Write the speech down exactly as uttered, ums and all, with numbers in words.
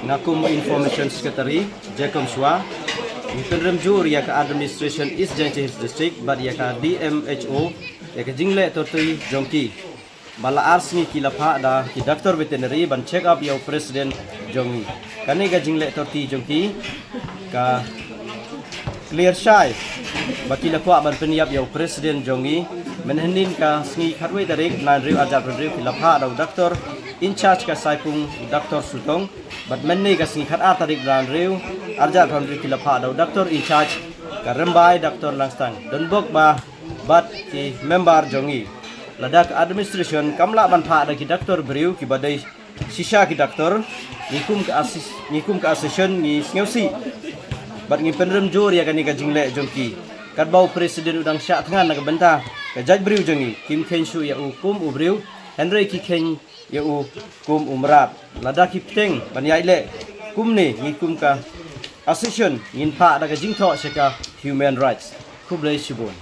Nga kum Information Secretary, Jekom Shwa, ngi pynrem jur ïa ka Administration East Jaintia Hills District bad ïa ka D M H O ïa ka jingleh torti jong ki. Ba la ar sngi ki la phah da ki doctor veterinary ban check up ïa u president jong ngi. Kane ka jingleh torti jong ki ka clear shai ba ki la kwah ban pynïap ïa u president jong ngi. Mynhynnin ka sngi khatwei tarik nine riew arjat phew riew ki la phah da u doctor in charge ka Saipung, u doctor Sutong. Bad mynne ka sngi khatar tarik nine riew arjat phew riew ki la phah da u doctor in charge ka Rymbai, doctor Langstang. Donbok ba bad ki member jong ngi. Lada ka administration kam lah ban phah da ki doctor briew ki ba dei shisha ki doctor, ngi kum ka assist, ngi kum ka association ngi sngewsih bad ngi pynrem jur ïa kane ka jingleh jong ki. Katba u president u dang shah thngan na ka bynta ka jaitbynriew jong ngi, kim kheiñ shuh ïa u kum u briew, hynrei ki kheiñ ïa u kum u mrad. Lada ki pteng ban ïaid leh kumne, ngi kum ka association ngin phah da ka jingthoh sha ka human rights. Khublei shibun.